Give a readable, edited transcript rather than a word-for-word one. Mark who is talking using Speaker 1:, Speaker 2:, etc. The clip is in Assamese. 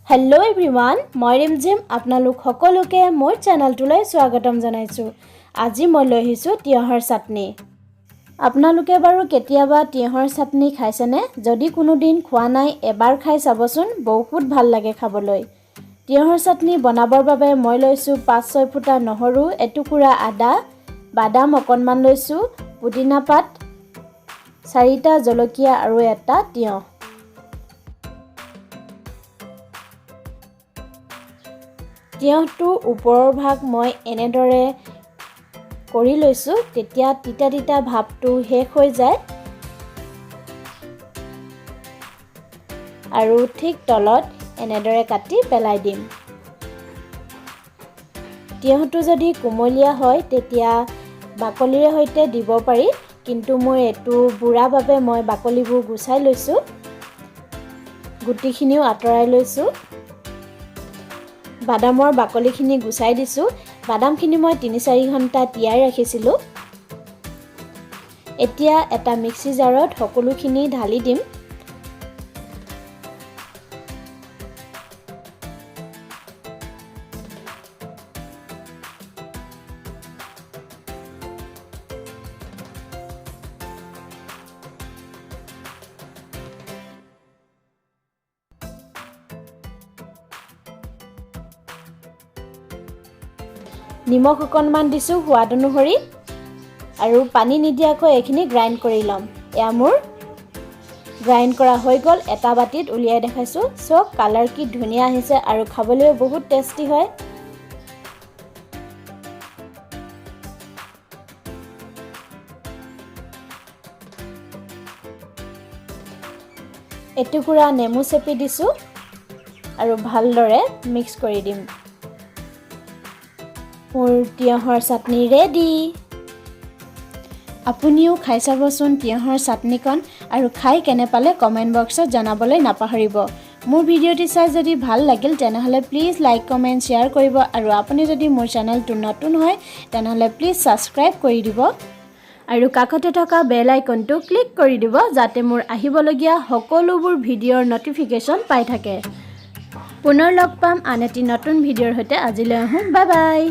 Speaker 1: হেল্ল' এভৰিৱান, মই ৰিমঝিম। আপোনালোক সকলোকে মোৰ চেনেলটোলৈ স্বাগতম জনাইছোঁ। আজি মই লৈ আহিছোঁ তিয়ঁহৰ চাটনি। আপোনালোকে বাৰু কেতিয়াবা তিয়ঁহৰ চাটনি খাইছেনে? যদি কোনোদিন খোৱা নাই, এবাৰ খাই চাবচোন, বহুত ভাল লাগে খাবলৈ। তিয়ঁহৰ চাটনি বনাবৰ বাবে মই লৈছোঁ 5-6 ফুটা নহৰু, এটুকুৰা আদা, বাদাম অকণমান লৈছোঁ, পুদিনা পাত, চাৰিটা জলকীয়া আৰু এটা তিয়ঁহ। তিয়ঁহটোৰ ওপৰৰ ভাগ মই এনেদৰে কৰি লৈছোঁ, তেতিয়া তিতা তিতা ভাৱটো শেষ হৈ যায়। আৰু ঠিক তলত এনেদৰে কাটি পেলাই দিম। তিয়ঁহটো যদি কুমলীয়া হয়, তেতিয়া বাকলিৰে সৈতে দিব পাৰি, কিন্তু মোৰ এইটো বুঢ়া বাবে মই বাকলিবোৰ গুচাই লৈছোঁ, গুটিখিনিও আঁতৰাই লৈছোঁ। বাদামৰ বাকলিখিনি গুচাই দিছোঁ। বাদামখিনি মই 3-4 ঘণ্টা তিয়াই ৰাখিছিলোঁ। এতিয়া এটা মিক্সি জাৰত সকলোখিনি ঢালি দিম। নিমখ অকণমান দিছোঁ সোৱাদ অনুসৰি আৰু পানী নিদিয়াকৈ এইখিনি গ্ৰাইণ্ড কৰি ল'ম। এয়া মোৰ গ্ৰাইণ্ড কৰা হৈ গ'ল। এটা বাতিত উলিয়াই দেখাইছোঁ। চাওক, কালাৰ কি ধুনীয়া আহিছে আৰু খাবলৈও বহুত টেষ্টি হয়। এটুকুৰা নেমু চেপি দিছোঁ আৰু ভালদৰে মিক্স কৰি দিম। মোৰ তিয়ঁহৰ চাটনি ৰেডি। আপুনিও খাই চাবচোন তিয়ঁহৰ চাটনিকণ আৰু খাই কেনে পালে কমেণ্ট বক্সত জনাবলৈ নাপাহৰিব। মোৰ ভিডিঅ'টি চাই যদি ভাল লাগিল, তেনেহ'লে প্লিজ লাইক, কমেণ্ট, শ্বেয়াৰ কৰিব আৰু আপুনি যদি মোৰ চেনেলটো নতুন হয়, তেনেহ'লে প্লিজ ছাবস্ক্ৰাইব কৰি দিব আৰু কাষতে থকা বেল আইকনটো ক্লিক কৰি দিব, যাতে মোৰ আহিবলগীয়া সকলোবোৰ ভিডিঅ'ৰ ন'টিফিকেশ্যন পাই থাকে। পুনৰ লগ পাম আন এটি নতুন ভিডিঅ'ৰ সৈতে। আজিলৈ আহোঁ, বাই বাই।